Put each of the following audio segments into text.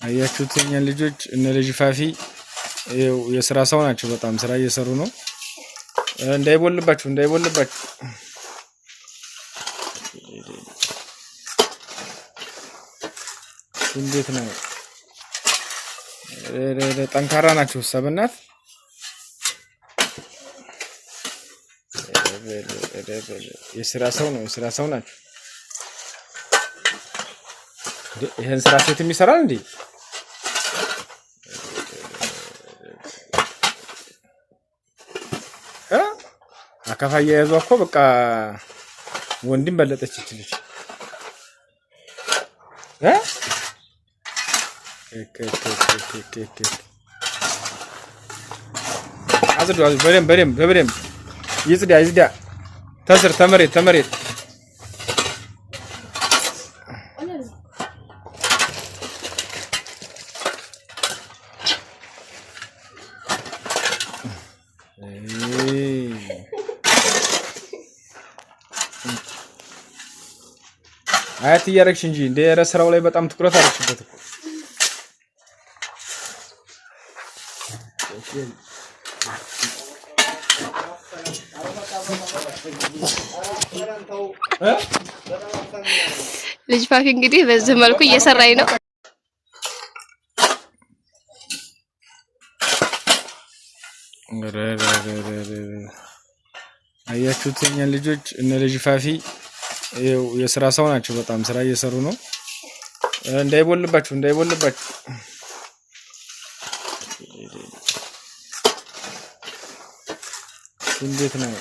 አያችሁት? የእኛን ልጆች እነ ልጅ ፋፊ ይኸው የስራ ሰው ናቸው። በጣም ስራ እየሰሩ ነው። እንዳይቦልባችሁ እንዳይቦልባችሁ። እንዴት ነው? ጠንካራ ናቸው። ሰብናት የስራ ሰው ነው። የስራ ሰው ናቸው። ይህን ስራ ሴት የሚሰራል እንዴ? አካፋ እያያዟ እኮ በቃ ወንድም በለጠች ይችልች። አጽዱ፣ በደንብ በደንብ በደንብ ይጽዳ ይጽዳ። ተስር ተመሬት ተመሬት። አያት እያደረግሽ እንጂ እንደ ኧረ ስራው ላይ በጣም ትኩረት አደረግሽበት እኮ። ልጅ ፋፊ እንግዲህ በዚህ መልኩ እየሰራኝ ነው። አያችሁት? የእኛን ልጆች እነ ልጅ ፋፊ ይኸው የስራ ሰው ናቸው። በጣም ስራ እየሰሩ ነው። እንዳይቦልባችሁ እንዳይቦልባችሁ። እንዴት ነው?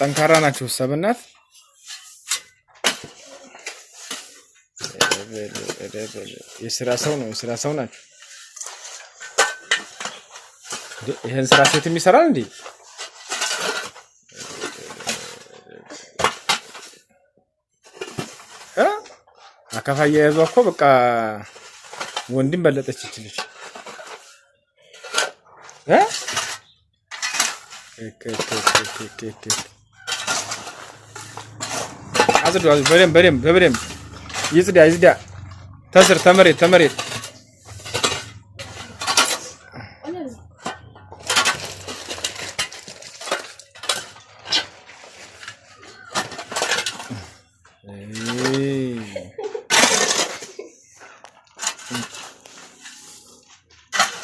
ጠንካራ ናቸው። ሰብናት የስራ ሰው ነው። የስራ ሰው ናቸው። ይህን ስራ ሴት የሚሰራል እንዴ? አካፋ እያያዟ እኮ በቃ ወንድም በለጠች ይችልች። አጽዱ፣ በደንብ በደንብ በደንብ ይጽዳ ይጽዳ። ተስር ተመሬት ተመሬት።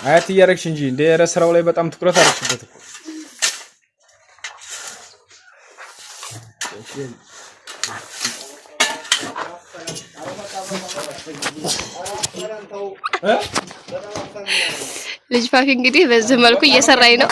አያት እያደረግሽ እንጂ እንደ ኧረ ስራው ላይ በጣም ትኩረት አደረግሽበት እኮ። ልጅ ፋፊ እንግዲህ በዚህ መልኩ እየሰራኝ ነው።